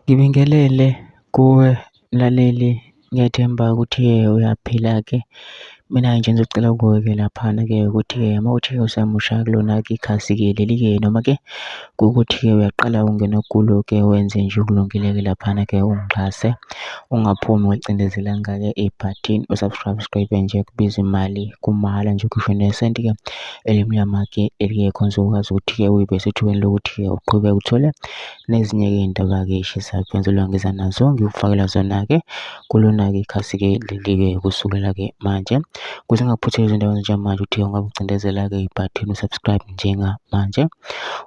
Ngibingelele kuwe mlaleli, ngiyethemba ukuthi-ke uyaphila-ke. Mina nje ngizocela kuwe-ke laphana-ke ukuthi-ke uma kuwukuthi usamusha kulona-ke ikhasi-ke leli-ke noma-ke kuwukuthi-ke uyaqala ungena kulo-ke wenze nje okulungile-ke laphana-ke ungixhase, ungaphumi ungacindezelanga-ke ibhathini u-subscribe nje kubiza imali kumahhala nje ukhishwe nesenti-ke elimnyama-ke elingekho uzokwazi ukuthi-ke ube sethubeni lokuthi-ke uqhubeke uthole nezinye-ke iy'ndaba-ke ey'shisayo kwenzelwa ngiza nazo ngikufakela zona-ke kulona-ke ikhasi-ke leli-ke kusukela-ke manje. Ukuze ungaphutheli izindaba ezinjengamanje ukuthi ungabe ucindezela-ke ibhathini u-subscribe njengamanje.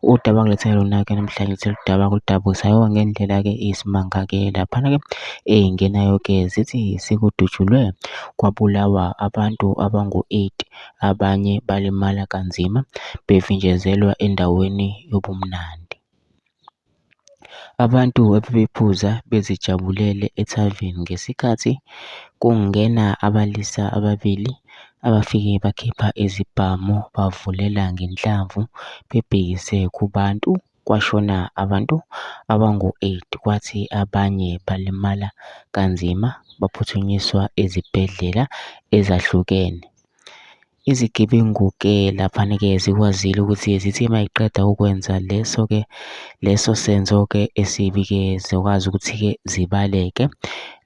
Udaba engilethele lona-ke namhlanje luthe udaba oludabukisayo ngendlela-ke isimanga-ke laphana-ke ey'ngenayo-ke zithi sekudutshulwe kwabulawa abantu abangu-8 abanye balimala kanzima bevinjezelwa endaweni yobumnandi. Abantu abebephuza bezijabulele ethaveni ngesikhathi kungena abalisa ababili abafike bakhipha izibhamu bavulela ngenhlamvu bebhekise kubantu kwashona abantu abangu-8 kwathi abanye balimala kanzima baphuthunyiswa ezibhedlela ezahlukene. Izigebengu-ke laphana-ke zikwazile ukuthi zithi uma y'qeda ukwenza leso-ke leso senzo-ke esibi-ke zikwazi ukuthi-ke zibaleke.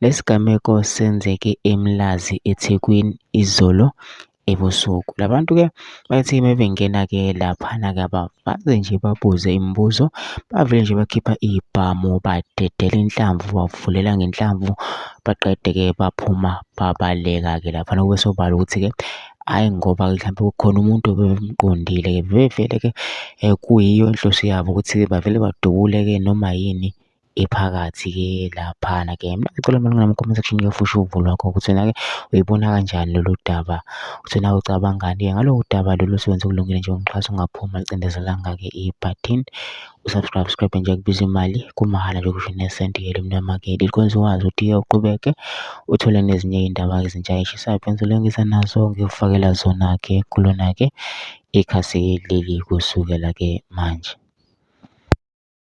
Lesi gameko senzeke eMlazi eThekwini izolo ebusuku. La bantu-ke bathi uma bengena-ke laphana-ke abakaze nje babuze imibuzo, bavele nje bakhipha iy'bhamu badedela inhlamvu bavulela ngenhlamvu baqede-ke baphuma babaleka-ke laphana. Kube sobala ukuthi-ke hhayi ngoba mhlampe kukhona umuntu ebebemqondile-ke bebevele-ke kuyiyo inhloso yabo ukuthi bavele badubule-ke noma yini ephakathi-ke laphana-ke. Mina ngicela malungana nama-comment section-ke futhi uvo lwakho ukuthi wena-ke uyibona kanjani lolu daba, ukuthi nawe ucabangani-ke ngalolu daba lolu osebenza okulungile nje ungixhasa ungaphumi ulicindezelanga-ke ibhathini u-subscribe subscribe nje kubiza imali kumahhala nje kusho nesenti-ke elimnyama-ke likwenza ukwazi ukuthi-ke uqhubeke uthole nezinye iy'ndaba ezintsha ey'shisayo phela ngiza nazo ngikufakela zona-ke kulona-ke ikhasi leli kusukela-ke manje.